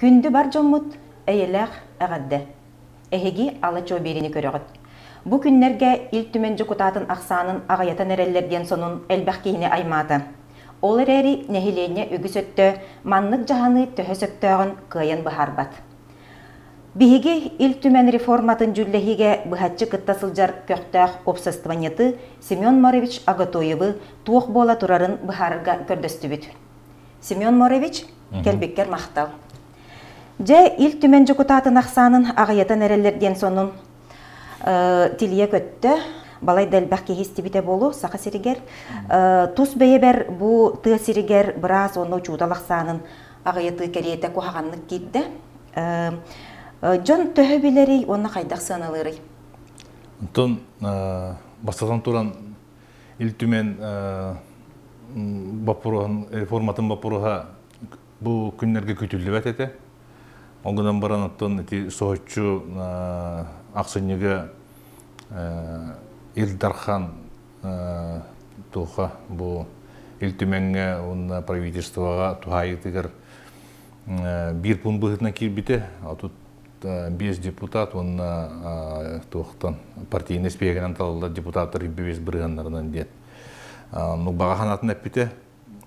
Күндү бар дьоммут, эйэлээх эҕэрдэ! Эһиги ала-чуо биэриини көрөҕүт. Бу күннэргэ Ил Түмэн дьокутаатын ахсаанын аҕыйатан эрэллэр диэн сонун элбэх киһини аймаата. Ол эрээри нэһилиэнньэ үгүс өттө маннык дьаһаныы төһө сөптөөҕүн кыайан быһаарбат. Биһиги Ил Түмэн реформатын дьүүллэһиигэ быһаччы кытта сылдьар көхтөөх уопсастыбанньыты Семен Морович Агатоевы туох буола турарын быһаарарга көрдөстүбүт. Семен Морович, кэлбиккэр махтал. Дьэ, Ил Түмэн дьокутаатын ахсаанын аҕыйатан эрэллэр диэн сонун тилийэ көттө. Балай да элбэх киһи истибитэ буолуо Саха сиригэр. Тус бэйэбэр бу тыа сиригэр быраас уонна учуутал ахсаанын аҕыйатыы кэриэтэ куһаҕаннык киирдэ. Дьон төһө билэрий уонна хайдах сыаналыырый? Онтон бастатан туран Ил Түмэн боппуруоһун, реформатын боппуруоһа бу күннэргэ күтүллүбэт этэ. Ол гынан баран оттон ити соһуччу ахсынньыга Ил Дархан туха бу Ил Түмэҥҥэ уонна правительствоҕа туһаайыытыгар биир пуун быһыытынан киирбитэ. 35 депутат уонна туохтан партийнай спиһигинэн талыллар депутаттар 25 бырыһыаннарынан диэн. Ну баҕа санаатын эппитэ,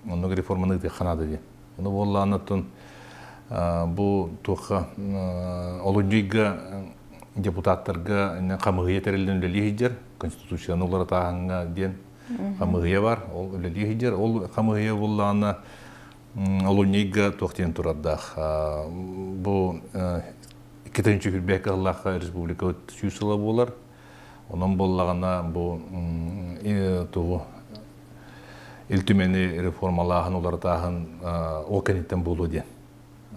оннук реформаны ыытыахха наада диэн. Ону буоллаҕына бу туохха олунньуйга депутаттарга хамыыһыйа тэриллэн үлэлии сылдьар, конституцияны уларытааһыҥҥа диэн хамыыһыйа бар, ол үлэлии сылдьар. Ол хамыыһыйа буоллаҕына олунньуйга туох диэн турардаах. Бу 2 сүүрбэккэ сыллаахха республикабыт 100 сыла буолар. Онон буоллаҕына бу тугу Ил Түмэни реформалааһын, уларытааһын ол кэнниттэн буолуо диэн.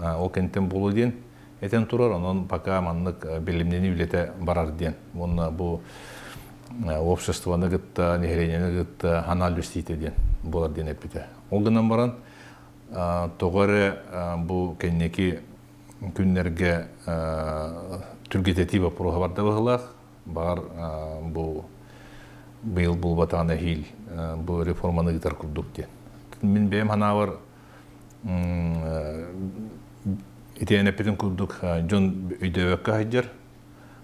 Ол кэнниттэн буолуо диэн этэн турар, онон пока маннык бэлэмнэнии үлэтэ барар диэн. Уонна бу обществоны кытта, нэһилиэнньэни кытта анализ диэн буолар диэн эппитэ. Ол гынан баран, тоҕо эрэ бу кэнники күннэргэ түргэтэтии боппуруоһа барда быһыылаах. Баҕар бу быйыл булбатаҕына эһиил бу реформаны ыытар курдук диэн. Мин бэйэм санаабар итиэн эппитин курдук дьон өйдөөбөккө сылдьар.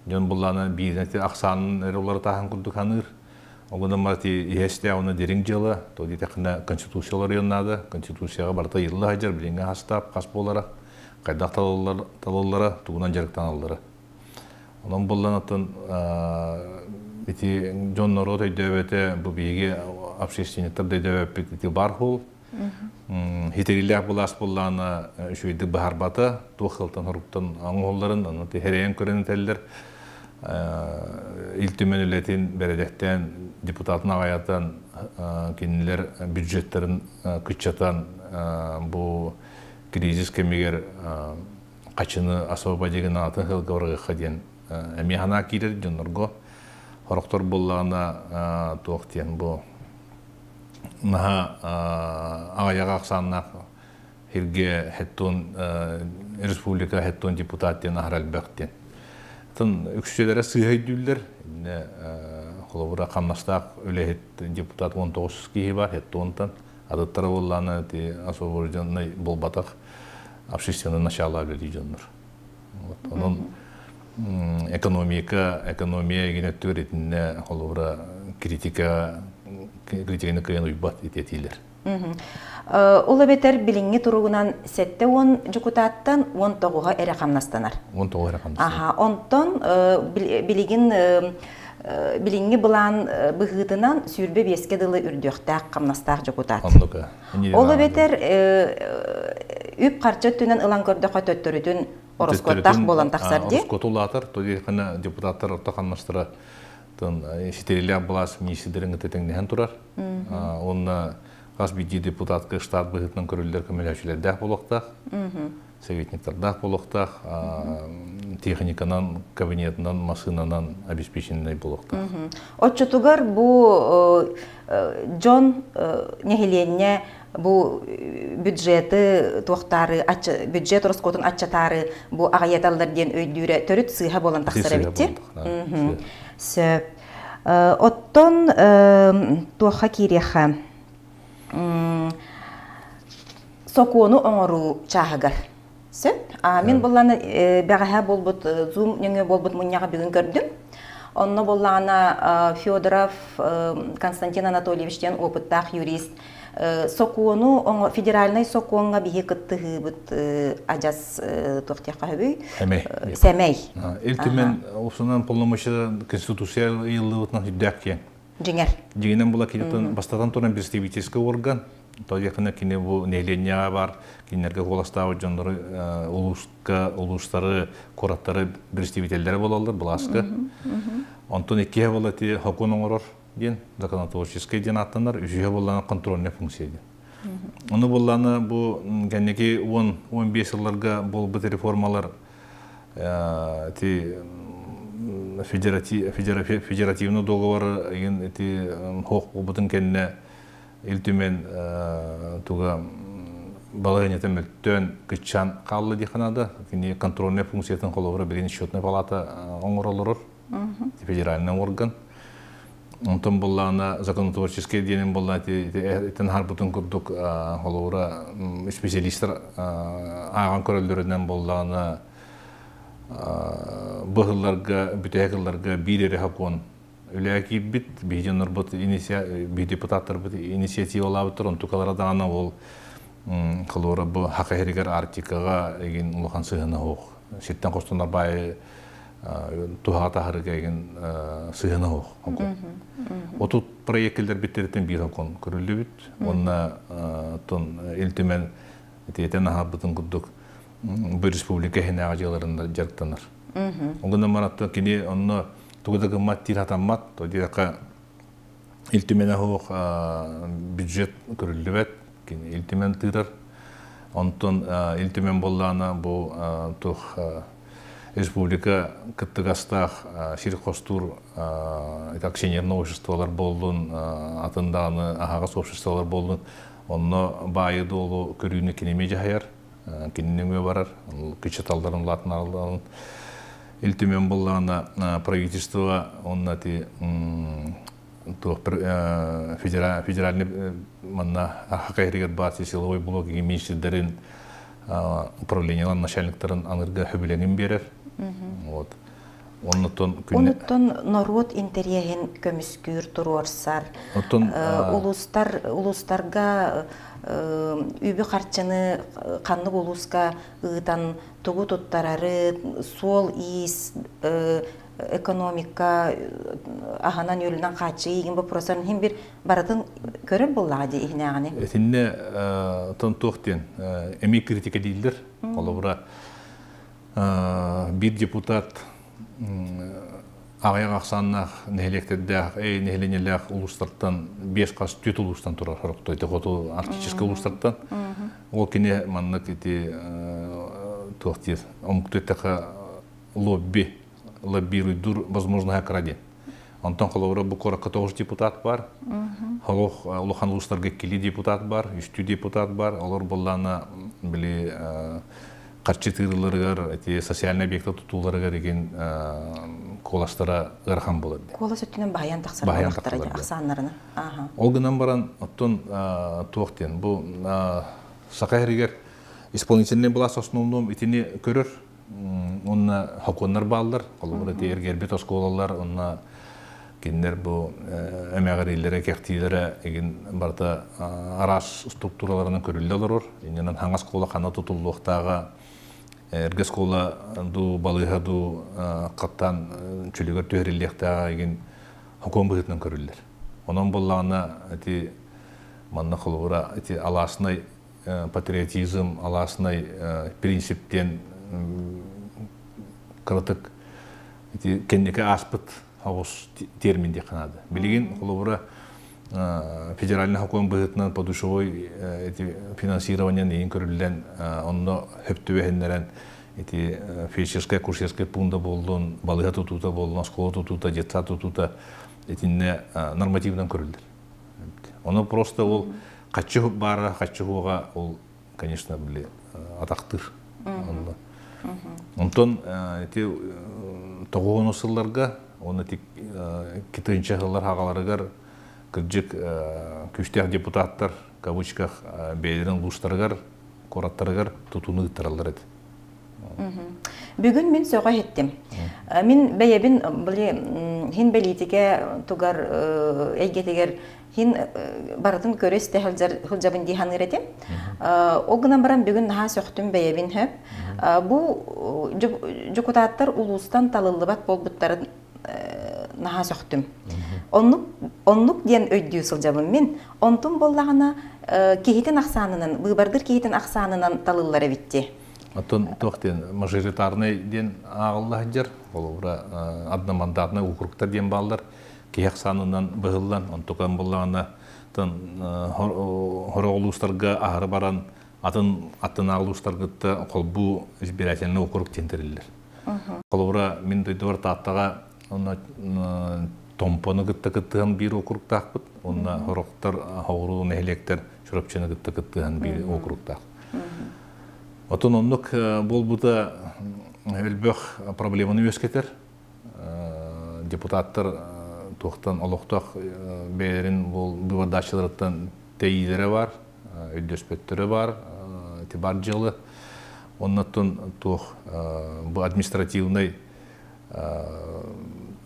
Дьон буллаана бииринэн ахсаанын эрэ уларытааһын курдук саныыр. Ол гынан баран иһэстээх уонна дириҥ дьыала, то диэтэххинэ Конституция уларыйан наада. Конституцияҕа барыта ыйылла сылдьар, билиҥҥи хастаап хас буолара, хайдах талыллара, тугунан дьарыктаналлара. Онон буллан атын ити дьон норуот өйдөөбөтө, бу биһиги общественниктар да өйдөөбөппүт ити бар хуул. Хитерилээх былаас буоллаҕына үчүгэйдик быһаарбата, туох сылтан хоруктан оҥоһулларын, ону тэһэрэйэн көрөн этэллэр. Ил Түмэн үлэтин бэрэдэктээн депутатын аҕайатан кинилэр бюджеттарын кыччатан бу кризис кэмигэр хачыны освободигын атын сылга барыахха диэн эмиэ санаа киирэр дьоннорго хорохтор буоллаҕына туох диэн бу наһаа аҕыйах ахсааннаах сиргэ хеттон республика хеттон депутат диэн аһара элбэх диэн. Атын үксүлэрэ сыыһа өйдүүллэр. Иннэ холобура хамнастаах үлэһит депутат 19 киһи бар хеттонтан атыттара буоллаана ити освобожденный буолбатах общественное начало үлэлии дьоннор. Вот. Онон экономика, экономия эгин өттүгэр итиннэ холобура критика критиканы кыайан уйбат ити этиилэр. Ол эбэтэр билиҥҥи туругунан 70 дьокутааттан 19-а эрэ хамнастанар. 19 эрэ хамнастанар. Аха, онтон билигин билиҥҥи былаан быһыытынан 25-кэ дылы үрдүөхтээх хамнастаах дьокутаат. Оннук. Ол эбэтэр үп-харчы өттүнэн ылан көрдөххө төттөрүтүн ороскуоттаах буолан тахсар дии. Ороскуоту улаатар, то депутаттар орто хамнастара ситерилээх былаас министрдэрин кытта тэҥнэһэн турар. Уонна хас биирдии депутатка штат быһыытынан көрүллэр көмөлөһөөччүлэрдээх буолуохтаах, советниктардаах буолуохтаах, техниканан, кабинетынан, массыынанан обеспеченный буолуохтаах. Оччотугар бу дьон нэһилиэнньэ бу бюджеты туохтаары бюджет ороскуотун аччатаары бу аҕыйаталлар диэн өйдүүрэ төрүт сыыһа буолан тахсар эбит дии. Сөп. Оттон туохха киириэххэ? Сокуону оҥоруу чааһыгар. Сөп. А мин булланы бэҕэһээ буолбут Zoom нөҥүө буолбут мунньаҕы бүгүн көрдүм. Онно буоллаҕына Федоров Константин Анатольевич диэн опыттаах юрист сокуону федеральнай сокуоҥҥа биһи кыттыһыыбыт адьас туох диэххэ сөбүй? Сэмэй. Сэмэй. Ил Түмэн усунан полномочия Конституция ыйыллыбытынан үрдээх киэҥ. Дьиҥэр. Дьиҥинэн була киниттэн бастатан туран представительскай орган, то кини бу нэһилиэнньэҕэ баар кинилэргэ куоластаабыт дьоннору улууска, улуустары, куораттары представителлэрэ буолаллар былааска. Онтон иккиһэ буола ити хокун оҥорор диэн законотворческий диэн ааттанар, үсүһэ буоллаҕына контрольная функция диэн. Ону буоллаҕына бу кэнники 10-15 сылларга буолбут реформалар ити федеративный договор ити хоох буолбутун кэннэ Ил Түмэн туга балаһыанньата мөлтөөн кыччаан хаалла диэххэ наада. Кини контрольная функциятын холобура билигин счетная палата оҥоролорор федеральный орган. Онтон буоллаҕына законотворческий диэнин буолла итин харбытын курдук холобура специалистар ааҕан көрөллөрүнэн буоллаҕына быһылларга бүтэһик ылларга биир эрэ сокуон үлэҕэ киирбит биһи дьоннорбут биһи депутаттарбыт инициативалаабыттар онтукалара даҕаны ол холобура бу хака иһигэр Арктикаҕа игин улахан сыһыана суох сиртэн хостонор баайы туһаҕа таһарыга игин сыһыана суох отут проект киллэрбиттэриттэн биир хокон көрүллүбүт уонна тон Ил Түмэн итиэтэн аһарбытын курдук бу республика иһинээҕи дьыаларында дьарыктанар. Ол гынан баран кини онно тугу да гыммат диир хатаммат. То диэххэ Ил Түмэнэ суох бюджет көрүллүбэт, кини Ил Түмэн тыырар. Онтон Ил Түмэн буоллаҕына бу туох республика кыттыгастаах сир хостуур акционерный обществолар буоллун, атын даҕаны аһаҕас обществолар буоллун, онно баайы-дуолу көрүүнү кини эмиэ дьаһайар, кинини нөҥүө барар, кыччаталларын улаатынаралларын Ил Түмэн буоллаҕына правительство уонна ити туох федеральный манна ХК баар силовой блок министрдэрин управлениеларын начальниктарын анырга хөбүлэҥин биэрэр. Вот. Оннуттан Онуттан норуот интэриэһин көмүскүүр туруорсар. Оттон улуустар улуустарга үбү-харчыны ханнык улууска ыытан тугу туттарары, суол-иис, экономика аһынан-үөлүнэн хааччыйыы игин боппуруостарын иһин бир барытын көрөр буоллаҕа дии иһинээҕини. Итиннэ тон туох диэн эмиэ критика дииллэр. Холобура, биир депутат аҕыйах ахсааннаах нэһилиэктэрдээх, нэһилиэнньэлээх улуустартан биэс хас түөрт улуустан турар сорохто ити хоту арктическай улуустартан. Ол кини маннык ити туох диир омуктуу эттэххэ лобби лоббируйдуур возможноһа кыра диэн. Онтон холобура бу куоракка тоҕус депутат бар. Холох улахан улуустарга иккилии депутат бар, үстүү депутат бар. Олор буоллаана били харчы тыырыларыгар, эти социальный объекты тутууларыгар игин куоластара ыарахан буолар. Куолас өттүнэн баһыйан тахсар буоллахтара ахсааннарына. Ол гынан баран, оттон туох диэн, бу Саха сиригэр исполнительный былаас основном итини көрөр, уонна хокуоннар бааллар, холобура ити эргэрбит оскуолалар, онно кинилэр бу эмэҕириилэрэ, кэхтиилэрэ игин барыта араас структураларынан көрүллэ олорор. Иннинэн хаҥас оскуола ханна тутуллуохтааҕа, эргэ оскуола дуу, балыыһа дуу хаттаан чөлүгэр түһэриллиэхтээҕэ игин хокуон быһыытынан көрүллэр. Онон буоллаҕына ити манна холобура ити алааснай патриотизм, алааснай принцип диэн кыратык ити кэнники ааспыт оҕус термин диэххэ наада. Билигин холобура федеральный сокуон быһыытынан подушевой ити финансирование иин көрүллэн онно хөп түбэһиннэрэн ити фельдшерскай акушерскай пуунда буоллун, балыыһа тутуута буоллун, оскуола тутуута, детсад тутуута итиннэ нормативынан көрүллэр. Ону просто ол хаччы баара, хаччы хуоҕа ол, конечно, били атахтыыр. Онтон ити тоҕуһуну сылларга, оны ити китынча сыллар хагаларыгар кырдьык күүстээх депутаттар, кавычках, бэйэлэрин улуустарыгар куораттарыгар тутууну ыыттараллар этэ. Бүгүн мин сөҕө иһиттим. Мин бэйэбин били хин бэлиитикэ тугар эйгэтигэр хин барытын көрө истэ сылдьабын дии саныыр этим. Ол гынан баран бүгүн наһаа сөхтүм бэйэбин хөп. Бу дьокутааттар улуустан талыллыбат буолбуттарын наһаа сөхтүм. Оннук, оннук диэн өйдүү сылдьабын мин. Онтум буоллаҕына киһитин ахсаанынан, быыбардыр киһитин ахсаанынан талыллар эбитти. Оттон туох диэн мажоритарный диэн ааҕылла сылдьар, холобура одномандатный округтар диэн бааллар, киһи ахсаанынан быһыллан, онтукан буоллаҕына хорох улуустарга аһары баран атын аттынааҕы улуустаргытта холбуу избирательный округ диэн тэриллэр. Холобура, мин дойдубар Тааттаҕа онно Томпону кытта кыттыһан биир округтаахпыт, уонна хорохтор Хоҕуруу нэһилиэктэр Чурапчыны кытта кыттыһан биир округтаах. Отон оннук буолбута элбэх проблеманы үөскэтэр. Депутаттар туохтан олохтоох бэйэлэрин быыбардааччыларыттан тэйиилэрэ бар, өйдөспөттөрө бар, ити бар дьыала. Оннуттан туох бу административнай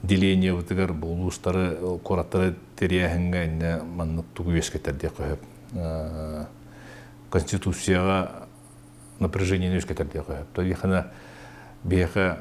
делениебытыгар бу улуустары, куораттары тэрийээһиҥҥэ иннэ маннык тугу үөскэтэр диэххэ сөп. Конституцияҕа напряжениени үөскэтэр диэххэ сөп. Тоҕо биһиэхэ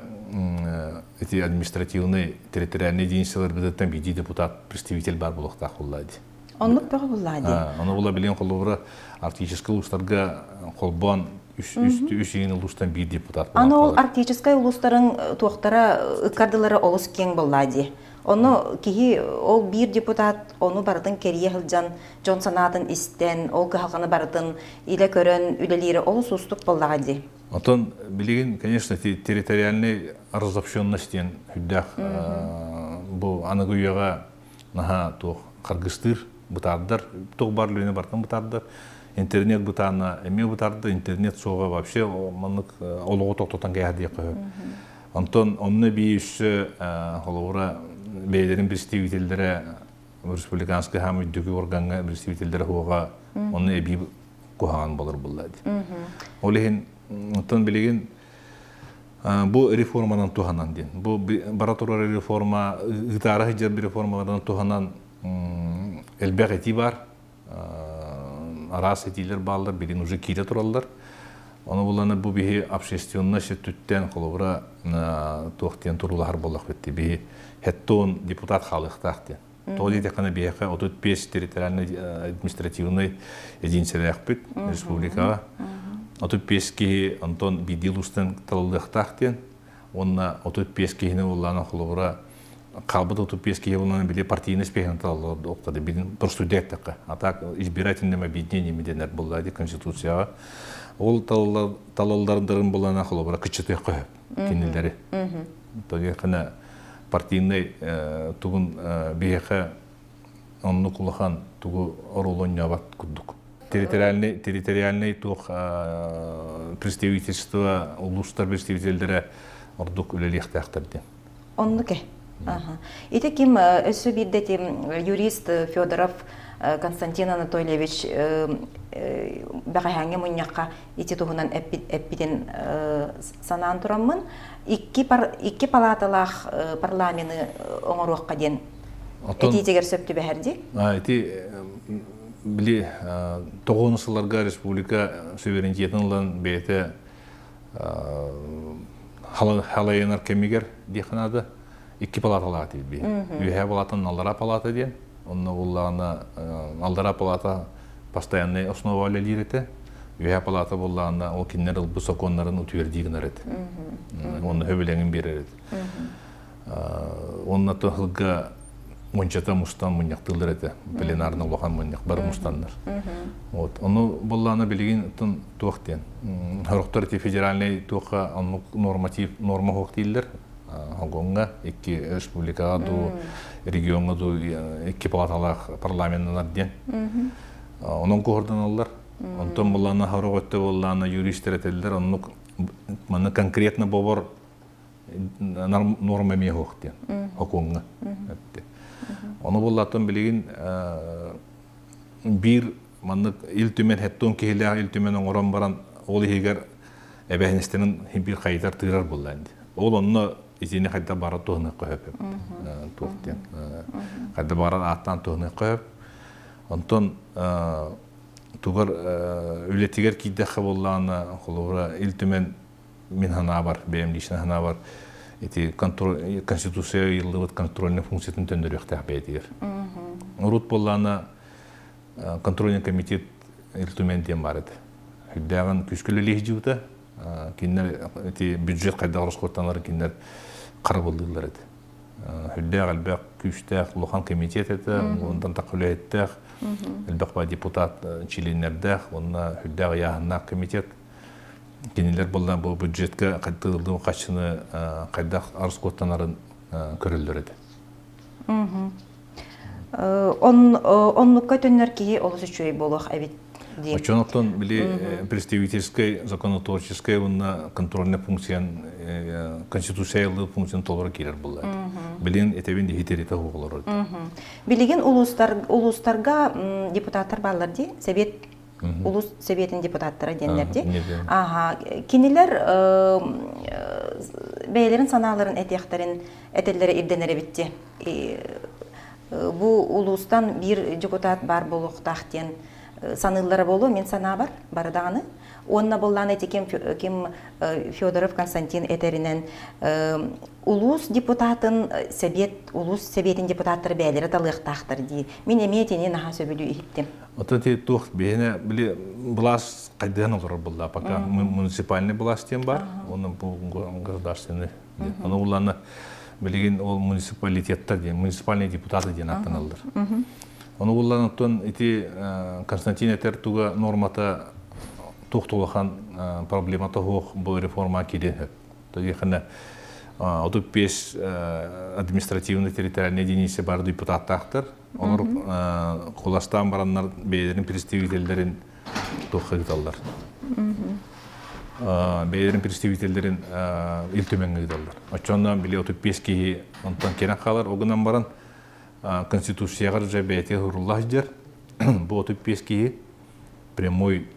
ити административный территориальный единицаларбытыттан биирдии депутат представитель баар буолуохтаах буолла дии. Оннук бөҕө буллаа дии. Ону була билигин холобура арктическай улуустарга холбоон үс иин улуустан биир депутат. Аны ол арктическай улуустарын туохтара ыккардылары олус киэҥ буоллаа дии. Ону киһи ол биир депутат ону барытын кэрийэ сылдьан, дьон санаатын истэн, ол кыһалҕаны барытын илэ көрөн үлэлиирэ олус уустук буоллаҕа дии. Оттон билигин, конечно, территориальный разобщенность диэн сүрдээх бу аныгы үйэҕэ наһаа туох харгыстыыр, бытаардар, туох бар үлэни барытын бытаардар. Интернет бытаана эмиэ бытаарда, интернет суоҕа вообще маннык олоҕу тохтотон кээһэр диэххэ сөп. Онтон онно эбии өссө холобура бэйэлэрин представителлэрэ республиканскай хаам үрдүкү органҥа представителлэрэ суоҕа онно эбии куһаҕан болор булла дии. Ол иһин оттон билигин бу реформанан туһанан диэн. Бу бара турар реформа, ыытаара сылдьар реформаларынан туһанан элбэх этии бар. Араас этиилэр бааллар, билигин уже киирэ тураллар. Ону булана бу биһи общественность өттүттэн холобура туох диэн турулаһар буоллахпыт биһи хеттон депутат хаалыахтаах диэн. Тоҕо диэтэххинэ биһиэхэ 35 территориальный административный единицэлээхпит республикаҕа. 35 киһи онтон биирдии улуустан талыллыахтаах диэн. Уонна 35 киһини уллаана холобура хаалбыт 35 киһи булан били партийный спиһин талаллар оқтады билин просто диэтэххэ. А так избирательным объединениями денер булла ди конституцияҕа. Ол талалларын булана холобура кыччытыахха сөп кинилэри. Тоҕо партийнай тугун биһиэхэ оннук улахан тугу оруолунньабат курдук. Территориальный территориальный туох представительство улуустар представителлэрэ ордук үлэлиэхтээхтэр диэн. Оннук. Ити ким өссө биирдэ юрист Федоров Константин Анатольевич бэҕэһээҥҥи мунньахха ити туһунан эппитин санаан тураммын, икки палаталаах парламены оҥоруохха диэн этиитигэр сөп түбэһэр дии. Ити били тоҕуон сылларга республика суверенитетин ылан бэйэтэ халайынар кэмигэр диэххэ наада икки палаталаах диир. Үөһээ палатан аллараа палата диэн. Онно буллаҕына аллараа палата постоянный основа үлэлиир этэ. Үөһээ палата буллаҕына ол кинилэр ылбыт сокуоннарын утуердии гынар этэ. Онно хөбүлэҥин биэрэр этэ. Онно тыһылга мунчата мустан мунньахтыыллар этэ. Пленарный улахан мунньах бары мустаннар. Вот. Ону буллаҕына билигин туох диэн. Хорохтор ити федеральный туохха оннук норматив норма суох дииллэр. Хогоҥҥа икки республикаҕа дуу, региоҥҥа дуу икки палаталаах парламеннанар диэн. Онон куһурданаллар. Онтон буллаана хорох өттө буоллаана юристер этэллэр оннук манна конкретно бобор норма эмиэ суох диэн хокуоҥҥа. Ону буллааттан билигин биир маннык Ил Түмэн хеттон киһилээх Ил Түмэн оҥорон баран Ол иһигэр эбэһинэстэрин биир хайытар тыырар буолла инди. Ол онно итини хайда бара туһаныахха сөп. Туох диэн. Хайда барар ааттаан туһаныахха сөп. Онтон тугар үлэтигэр киирдэххэ буоллаҕына, холобура, Ил Түмэн мин санаабар, бэйэм лично санаабар, ити контроль, Конституция ыйыллыбыт контрольный функциятын төннөрүөхтээх бэйэтигэр. Урут буоллаҕына контрольный комитет Ил Түмэн диэн баар этэ. Үрдээҕин күүскэ үлэлии сылдьыбыта. Кинилэр ити бюджет хайдах ороскуоттанарын кинилэр харабыллыыллар этэ. Үрдээх элбэх күүстээх улахан комитет этэ, онтон тахха үлэһиттээх, элбэх баа депутат чилиэннэрдээх уонна үрдээх ыйааһыннаах комитет. Кинилэр буолла бу бюджетка тыыллыы хаччыны хайдах ороскуоттанарын көрөллөр этэ. Оннукка төннөр киһи олус үчүгэй буолуох эбит дии. Оччоноттон били представительскай, законотворческай уонна контрольный функциян конституция функциян толору киирэр буолла. Билин этэбин иһитерите оҕолору. Билигин улуустар улуустарга депутаттар бааллар дии. Совет улуус сэбиэтин депутаттара диэннэр дии. Аха, кинилэр бэйэлэрин санааларын этиэхтэрин этэллэрэ ирдэнэр эбит дии. Бу улуустан биир депутат баар буолуохтаах диэн саныыллара буолуо мин санаабар бары даҕаны. Уонна буллаан эти ким, ким Федоров Константин этэринэн улуус депутатын сэбиэт улуус сэбиэтин депутаттара бэйэлэрэ талыахтаахтар дии. Мин эмиэ итини наһаа сөбүлүү иһиттим. Оттон ити туох биһиэнэ били былаас хайдыһан олорор буолла пока муниципальный былаас диэн бар оны бу государственный ону улаана билигин ол муниципалитеттар диэн муниципальные депутаты диэн аттаналлар. Ону улаан оттон ити Константин этэр туга нормата туох улахан проблемата суох бу реформа киирэн сөп. Тагихана 35 административный территориальный единица бар депутаттаахтар. Олор куластаан бараннар бэйэлэрин представителлэрин туохха ыыталлар. Бэйэлэрин представителлэрин Ил Түмэҥҥэ ыыталлар. Оччонно били 35 киһи онтон кэлэн хаалар. Ол гынан баран Конституцияҕа же бэйэтэ сурулла сылдьар. Бу 35 киһи прямой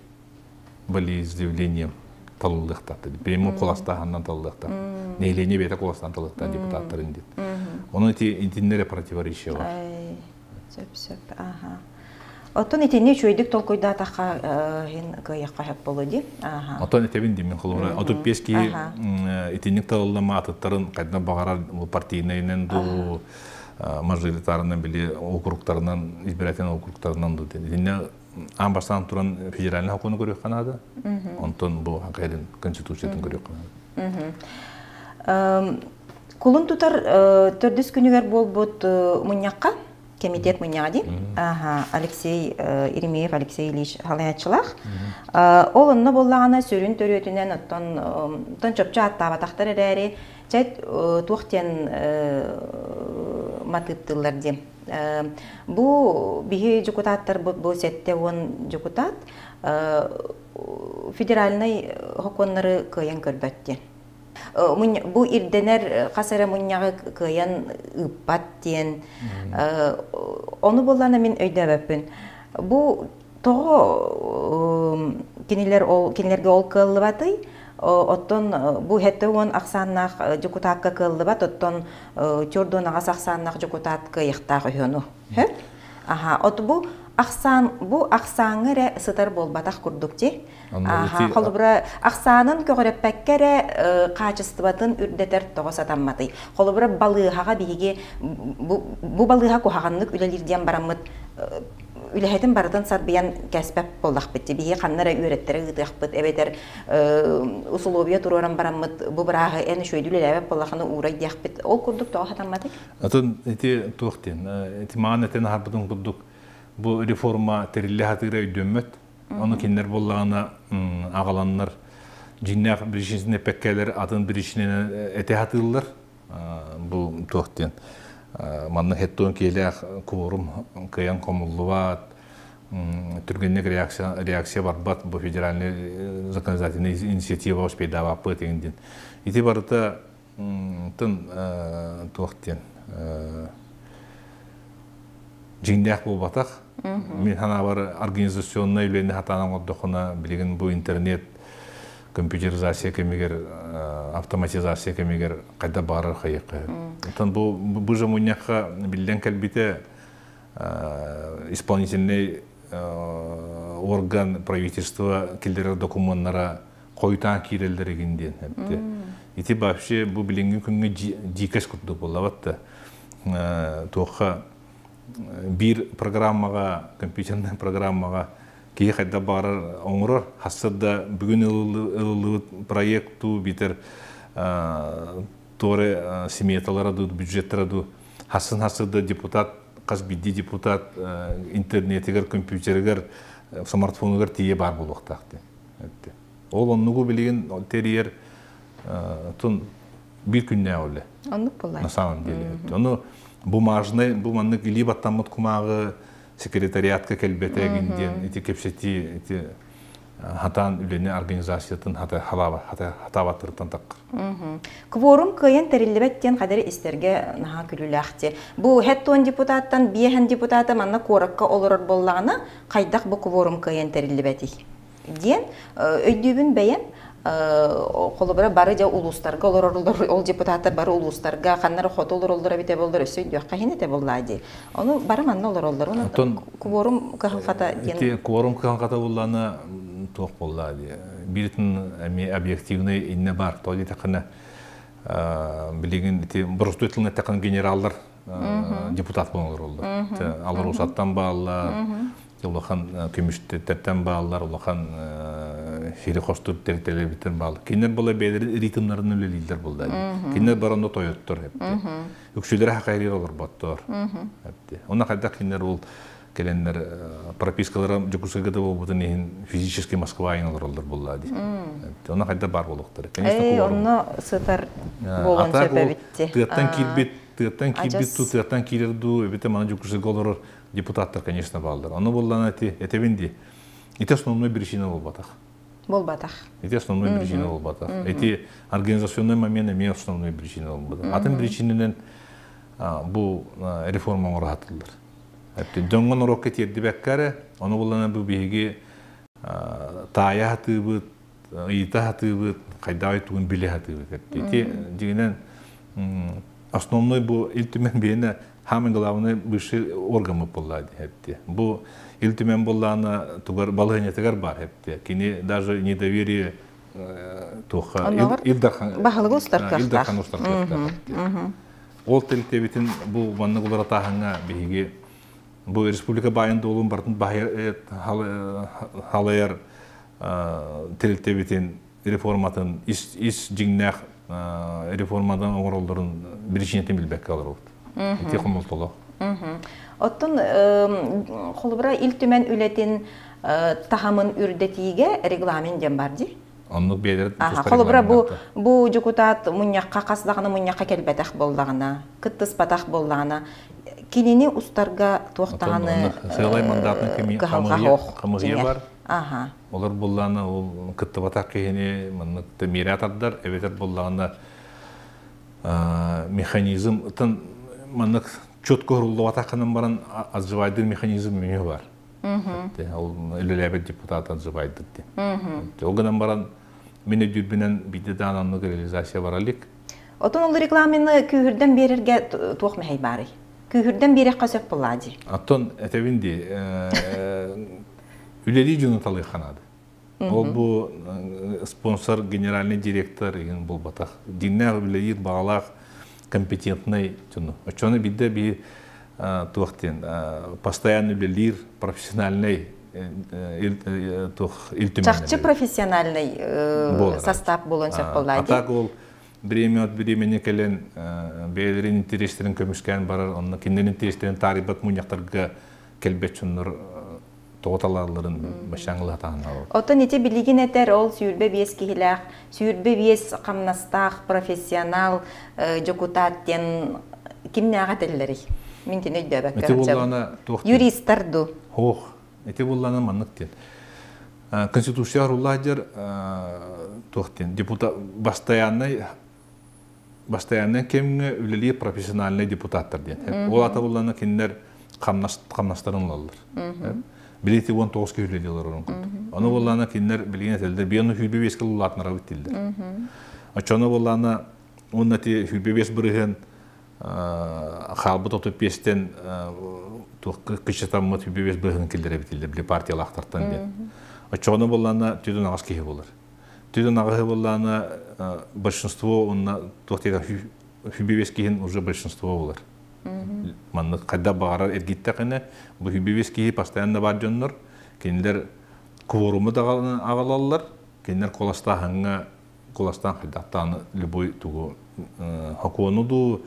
волеизъявлением талыллыахтаах. Прямой куластааһынынан талыллыахтаах. Нэһилиэнньэ бэйэтэ куластаан талыахтаах депутаттарын диэн. Онон ити итиннэрэ противоречие бар. Сөп, сөп, аха. Оттон итинни үчүгэйдик толкуйдаатахха иһин кыайыахха сөп буолуо дии. Аха. Оттон этэбин дии мин холобура 35 киһи итинник талыллама атыттарын хайдах баҕарар партийнайынан дуу мажоритарынан били округтарынан избирательный округтарынан дуу итиннэ аан бастаан туран федеральный сокуону көрүөххэ наада. Онтон бу хакайдын конституциятын көрүөххэ наада. Кулун тутар төрдүс күнүгэр буолбут мунньахха комитет мунньаҕа дии. Аха, Алексей Еремеев Алексей Ильич халаяччылаах. Ол онно буоллаҕына сүрүн төрүөтүнэн оттон оттон чопчу ааттаабатахтар эрээри чэ туох диэн матыыптыыллар диэн. Бу биһи дьокутааттарбыт бу 70 дьокутаат федеральнай сокуоннары кыайан көрбөт диэн. Бу ирдэнэр хас эрэ мунньаҕы кыайан ыыппат диэн. Ону буоллаҕына мин өйдөөбөппүн. Бу тоҕо кинилэр ол кинилэргэ ол кыаллыбатый? Оттон бу 70 ахсааннаах дьокутаакка кыаллыбат, оттон 40 аҕас ахсааннаах дьокутаат кыайыахтаах үһү Хөп? Аха, от бу ахсаан бу ахсааҥҥа эрэ сытар буолбатах курдук дии. Аха, холобура ахсаанын көҕүрэппэккэ эрэ хаачыстыбатын үрдэтэр тоҕо сатамматый? Холобура балыыһаҕа биһиги бу, бу балыыһа куһаҕаннык үлэлиир диэн бараммыт үлэһитин барытын сарбыйан кэспэт буоллахпыт дии. Биһиги ханна эрэ үөрэттэрэ ыытыахпыт эбэтэр усулуобуйа туруоран бараммыт бу бырааһы эн үчүгэйдик үлэлээбэт буоллаххына уурай диэхпит. Ол курдук тоҕо сатамматый? Атын ити туох диэн, ити маан этэн аһарбытын курдук бу реформа тэриллэ сатыыра өйдөммөт. Ону кинилэр буоллаҕына аҕаланнар дьиҥнээх биричиинэтин эппэккэлэр атын биричиинэнэн этэ сатыыллар. Бу туох диэн манна хеттон киэлээх кворум кыайан хомуллубат, түргэнник реакция, реакция барбат бу федеральный законодательный инициатива успейдаабаппыт диэн. Ити барыта тын туох диэн дьиҥнээх буолбатах. Мин санаабар организационнай үлэни хатаан оҥордоххуна билигин бу интернет компьютеризация кэмигэр, автоматизация кэмигэр хайда баарар хайыахха. Оттон бу бу же мунньахха биллэн кэлбитэ исполнительный орган правительство киллэрэр докумуоннара хойутаан киирэллэр игин диэн эпти. Ити вообще бу билиҥҥи күҥҥэ дикость курдук буоллабат да. Туохха биир программаҕа, компьютернай программаҕа киһи хайда баҕарар оҥорор, хасса да бүгүн ылыллыбыт проект дуу, биитэр туора сметалара дуу, бюджеттара дуу, хассын хассы да депутат, хас биирдии депутат интернетигэр, компьютеригэр, смартфонугар тиийэ баар буолуохтаах диэн. Ол оннугу билигин тэрийэр тун биир күннээх үлэ. Оннук буолла. На самом деле. Ону бумажный, бу маннык илии баттаммыт кумааҕы секретариатка кэлбэтэ диэн ити кэпсэтии ити хатаан үлэни организациятын хатаабаттарыттан таккыр. Кворум кыайан тэриллибэт диэн хадары истэргэ наһаа күлүүлээхти. Бу хэт депутаттан биэһэн депутата манна куоракка олорор буоллаҕына, хайдах бу кворум кыайан тэриллибэтий? Диэн өйдүүбүн бэйэм холобура бары дьэ улуустарга олороллор, ол депутаттар бары улуустарга ханнары хоту олороллор эбитэ боллор өссө өйдүөххэ иһин этэ буоллаа дии. Ону бары манна олороллор. Оттон кворум кыһалҕата диэн ити кворум кыһалҕата буллаана туох буоллаа дии. Бииртин эми объективный инне бар. То диэтэххинэ билигин ити боростуой тылын эттэххинэ генераллар депутат буолан олороллор. Алар усаттан бааллар, улахан көмүстэртэн бааллар, улахан сири хостур тэрилтэлэрбиттэн бааллар. Кинилэр була бэйэлэрин ритмнарын үлэлииллэр буолла. Кинилэр баранна тойоттор эпти. Үксүлэрэ хакайрир олорботтор эпти. Онно хайдах кинилэр ол кэлэннэр пропискалара Дьокуускайга да буолбутун иһин физически Москва айын олороллор буолла ди. Онно хайда бар буолуохтара. Конечно, онно сытар буолуон сөп эбитти. Тыаттан киирбит, тыаттан киирбит ту, тыаттан киирэр дуу, эбите мана Дьокуускайга олорор депутаттар, конечно, бааллар. Ону буллана ти этебин ди. Ити основной причина болбатах. Болбатах. Ити основной причина болбатах. Эти организационный момент эмиэ основной причина болбатах. Атын причининен бу реформа оҥоро Дьоҥҥо норуокка тиэрдибэккэ ону буллана бу биһиги таайа хатыыбыт, ыйыта хатыыбыт, хайдаай тугун биле хатыыбыт. Ити дигинен основной бу Ил Түмэн биэнэ самый главный высший орган буолла диэхти. Бу Ил Түмэн буоллаана тугар балыһынятыгар бар хепти. Кини даже недоверие туха Ил Дархан баһылыгы устар Ил Дархан устар Ол тэлтебитин бу маннык уларатааһыҥҥа биһиги бу республика баайын дуолун бартын халайар тэрилтэбитин реформатын ис ис дьиҥнээх реформадан оҥороллорун биричиинэтин билбэккэ олоробут. Ити хомолтолоох. Оттон холобура Ил Түмэн үлэтин таһымын үрдэтиигэ регламент диэн бар дии. Оннук биэлэр Холобура бу бу дьокутаат мунньахха хас даҕаны мунньахха кэлбэтэх буоллаҕына, кыттыспатах буоллаҕына, кинини устарга туох даҕаны сыалай мандатын кыһалҕа хамыһыйа бар. Олор буллаана ол кыттыбатах киһини маннык миэрэ тардар, эбэтэр буллаҕына механизм тын маннык четко уруллубатаххынан баран отзывайдыр механизм меню бар. Ол үлэлээбит депутат отзывайдыр диэн. Ол гынан баран мин өйдүүрбүнэн биирдэ даан оннук реализация баралик. Отон ол регламены күүһүрдэн биэрэргэ туох мэһэй баарый? Күүһүрдэн биэрэххэ сөп буоллаа дии. Оттон этэбин дии, үлэлии дьону талыахха наада. Ол бу спонсор, генеральный директор игин буолбатах. Диннээх үлэлиир баҕалаах компетентный дьону. Оччону биирдэ би туох диэн постоянно үлэлиир профессиональный туох Ил Түмэн Чахчы профессиональный состав буолуон сөп буоллаа дии. А так ол время от времени кэлэн бэйэлэрин интэриэстэрин көмүскээн барар, онно кинилэр интэриэстэрин таарыйбат мунньахтарга кэлбэт дьоннор тоҕо талаалларын башаҥылатаан Оттон ити билигин этэр ол 25 киһилээх, 25 хамнастаах профессионал дьокутаат диэн кимнээҕэ этэллэрий? Мин тини өйдөөбөккө Ити буллаана туох Юристар ду? Хоох. Ити буллаана маннык диэн. Конституция рулладер туох диэн депутат постоянный постоянный кэмҥэ үлэлиир профессиональный депутаттар диэн. Ол ата буллаана кинилэр хамнастарын ылаллар. Билети 19 киһи үлэлиир олорон курдук. Ону буоллаана кинилэр билигин этэллэр, биэн 25 кыл улаатынарабыт дииллэр. Оччону буоллаана уонна ти 25 бырыһыан хаалбыт 35-тен туох кыччатаммыт 25 бырыһын киллэрэбит дииллэр били партиялаахтартан диэн. Оччону буоллаана түдүн аҕыс киһи болар. Түдүн аҕыһы буоллаана большинство уонна туох диэн 25 киһин уже большинство болар. Маннык хайдах баҕарар эргиттэхинэ, бу 25 киһи постоянно бар дьоннор, кинилэр кворуму да аҕалаллар, кинилэр куоластааһыҥҥа куоластаан хайдахтааны любой тугу хокуону дуу,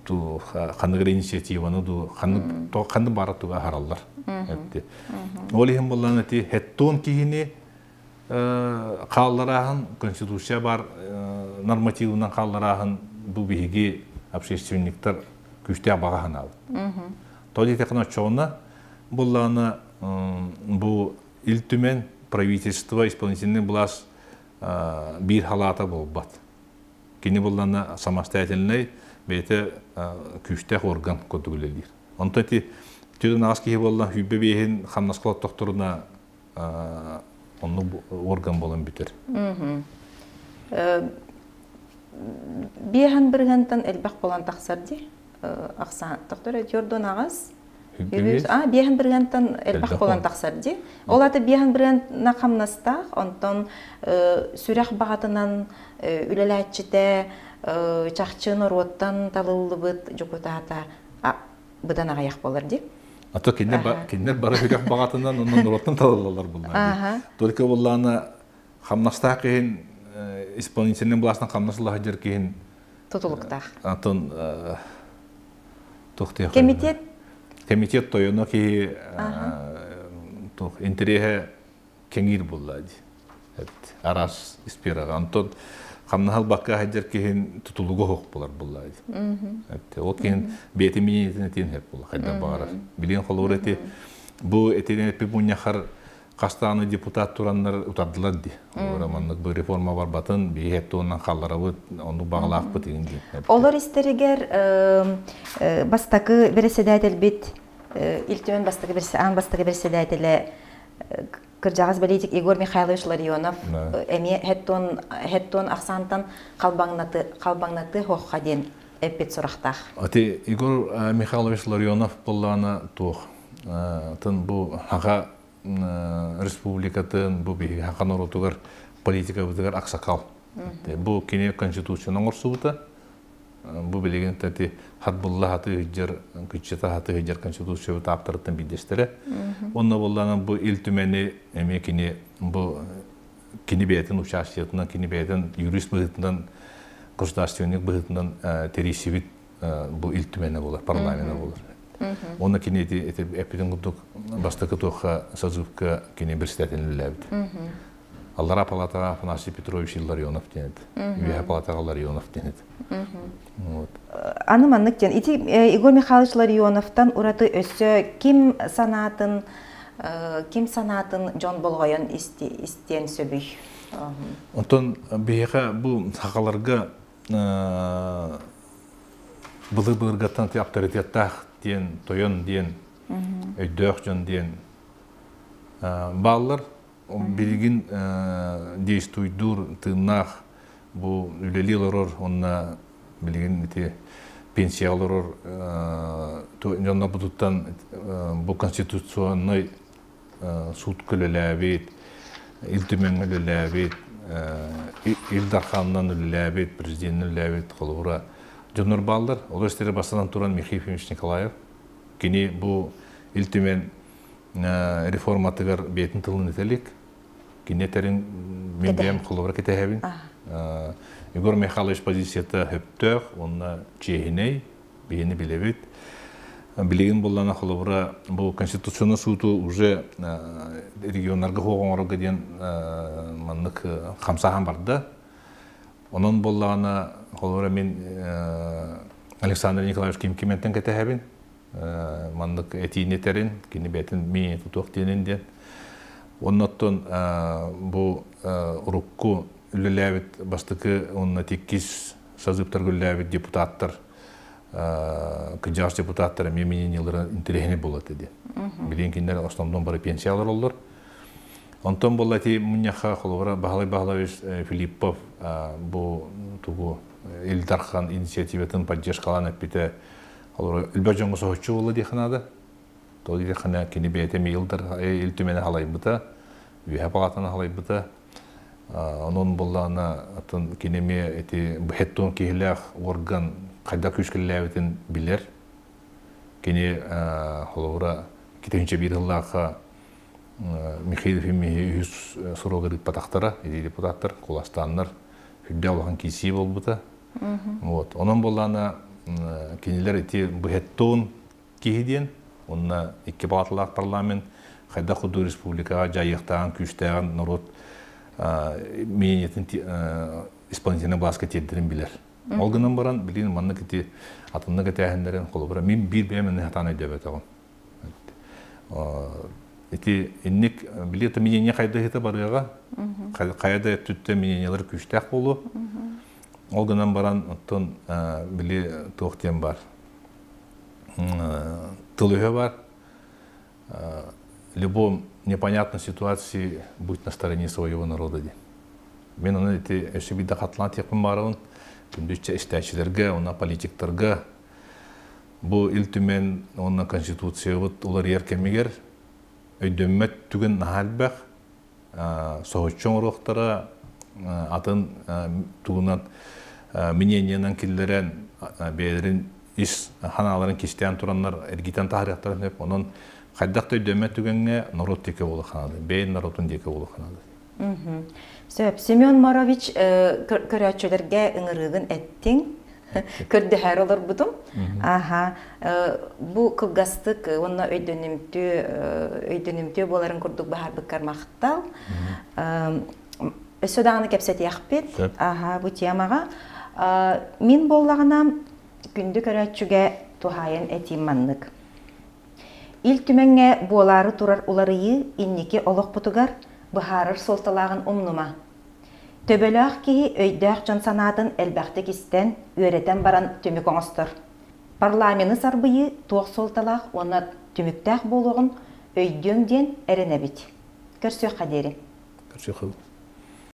ту ханнык инициативаны дуу, ханнык ханнык баара тугу аһараллар. Ол иһин буллан эти хеттон киһини хаалларааһын конституция бар нормативынан хаалларааһын бу биһиги общественниктар күүстээх баҕа санаабыт. То диэтэххинэ оччоҕуна буллаҕына бу Ил Түмэн правительство исполнительный власть биир халаата буолбат. Кини буллана самостоятельный бэйэтэ күүстээх орган курдук үлэлиир. Онтон ити түдүн аҕас киһи буолла хүүбэ биэһин хамнаска олохтохторуна оннук орган буолан бүтэр. Биэһэн бырыһыантан элбэх буолан тахсар дии. Ахсаан тохтор өтүөрдөн аҕас. А, биэһэн бырыһыантан элбэх буолан тахсар дии. Ол аты биэһэн бырыһыанна хамнастаах, онтон сүрэх баҕатынан үлэлээччитэ чахчы норуоттан талыллыбыт дьокутаата быдан аҕыйах буолар дии. А то кинилэр бары сүрэх баҕатынан онон норуоттан талыллаллар буллаа. Только буллаана хамнастаах киһин исполнительный властан хамнас ылаһыдьар киһин тутулуктаах. Антон туох Комитет комитет тойоно киһи туох интэриэһэ кэҥиир буолла дии. Араас сфераҕа. Онтон хамнаһал бакка сылдьар киһин тутулуга суох буолар буолла дии. Ол киһин бэйэтин миниитин этиэн сөп буолла хайдах баҕарар. Билигин холобур эти бу этинэн эппит мунньахар хастааны депутат тураннар утардылар дии. Олор маннык бу реформа барбатын, биһи туоннан халларабыт, оннук баҕалаахпыт игин дии. Олор истэригэр бастакы бэрэссэдээтэлбит Ил Түмэн бастакы аан бастакы бэрэссэдээтэлэ кырдьаҕас политик Егор Михайлович Ларионов эмиэ хеттон ахсаантан халбаҥнаты хохха диэн эппит сурахтаах. Ати Егор Михайлович Ларионов буоллаана туох тын бу хаха республикатын бу биһиги хаха норуотугар политикабытыгар аксакал. Бу кини конституцияны оҥорсубута. Бу билигин тати хатбылла хаты ыһдьар, кыччата хаты ыһдьар конституциябыт ааптарыттан биирдэстэрэ. Онно буоллаана бу Ил Түмэни эмиэ кини бу кини бэйэтин участиетынан, кини бэйэтин юрист быһыытынан, государственник быһыытынан тэрийсибит бу Ил Түмэнэ буолар, парламена буолар. Онно кини эти эппитин курдук бастакы туохха созывка кини председатель үлэлээбит. Аллара палатаҕа Афанасий Петрович Илларионов диэн этэ. Үөһэ палатаҕа Ларионов диэн этэ. Вот. Аны маннык диэн, ити Егор Михайлович Ларионовтан ураты өссө ким санаатын ким санаатын дьон болҕойон истиэн сөбүй? Онтон биһиэхэ бу сахаларга былыр-былыргаттан авторитеттаах диэн, тойон диэн, өйдөөх дьон диэн бааллар. Билигин действуйдуур тыыннаах бу үлэлии олорор уонна билигин ити пенсия олорор дьоннорбутуттан бу конституционнай суут үлэлээбит, Ил Түмэҥҥэ үлэлээбит, Ил Дарханынан үлэлээбит, президенинэн үлэлээбит холобура дьоннор бааллар. Ол истэрэ бастатан туран Михаил Ефимович Николаев. Кини бу Ил Түмэн реформатыгар бэйэтин тылын этэлик. Кини этэрин мин бэйэм холобура кэтэһэбин. Егор Михайлович позицията хөптөөх уонна чиэһинэй, биһини билэбит. Билигин буллана холобура бу конституционный сууту уже регионнарга хуох оҥорорго диэн маннык хамсааһын барда. Онон буоллаҕына холобура мин Александр Николаевич Ким-Киментэн кэтэһэбин. Маннык этиини этэрин, кини бэйэтин миин тутуох диэнин диэн. Оннуттан бу урукку үлэлээбит бастакы уонна иккис созывтарга үлэлээбит депутаттар Кырдьаҕас депутаттар эмиэ мнениелара интэриэһинэй буолуо этэ диэн. Билигин кинилэр основном бары пенсия олороллор. Онтон буолла ити мунньахха холобура Баһылай Баһылаевич Филиппов бу тугу Ил Дархан инициативатын поддержкалаан эппитэ холобура элбэх дьоҥҥо соһуччу буолла диэххэ наада. Тоҕо диэтэххинэ кини бэйэтэ эмиэ Ил Түмэни халайбыта, үөһэ палатаны халайбыта. Онон буоллаҕына атын кини эмиэ ити бэһэттон киһилээх орган хайдах күүскэллээбитин билэр. Кини холобура 2001 сыллаахха Михаил Ефимович үһүс срогар ыыппатахтара, ити депутаттар куоластааннар үрдээх улахан киирсии буолбута. Вот. Онон буоллаҕына кинилэр ити быһэттон киһи диэн уонна икки палаталаах парламент хайдах курдук республикаҕа дьайыахтааҕын күүстээҕин норуот мнениетин исполнительнай властка тиэрдэрин билэр. Ол гынан баран билигин маннык ити атыннык этээһиннэрин холобура мин биир бэйэм инни сатаан өйдөөбөтөҕүм. Ити инник билиэт мнение хайдыһыта барыаҕа хайа да өттүттэн мнениелар күүстээх буолуо. Ол гынан баран оттон били туох диэн бар тыл-өһө бар. Любом непонятной ситуации будь на стороне своего народа диэн. Мен оны ити өссө биирдэ хатылаан тиэхпин баарабын. Күндүччэ истээччилэргэ уонна политиктарга бу Ил Түмэн уонна Конституциябыт уларыйар кэмигэр өйдөммөт түгэн наһаа элбэх. Соһуччу оҥоруохтара, атын тугунан мнениенан киллэрэн бэйэлэрин ис ханааларын кистээн тураннар эргитэн таһаарыахтарын сөп. Онон хайдах да өйдөммөт түгэҥҥэ норуот диэки буолуохханаады, бэйэн норуотун диэки буолуохханаады. Сөп. Семен Морович көрөөччүлэргэ ыҥырыыгын эттиҥ. Көрдөһөр олорбутум. Аха. Бу кылгастык уонна өйдөнүмтүө өйдөнүмтүө буоларын курдук баһарбыккар махтал. Өссө даҕаны кэпсэтиэхпит. Аха, бу темаҕа. Мин буоллаҕына күндү көрөөччүгэ туһаайан этиим маннык. Ил Түмэҥҥэ буолаары турар уларыйыы инники олохпутугар быһаарар суолталааҕын умнума. Төбөлөөх киһи өйдөөх дьон санаатын элбэхтик истэн, үөрэтэн баран түмүк оҥостор. Парламены сарбыйыы туох суолталаах уонна түмүктээх буолуоҕун өйдүөҥ диэн эрэнэбит. Көрсүөххэ диэри. Көрсүөххэ.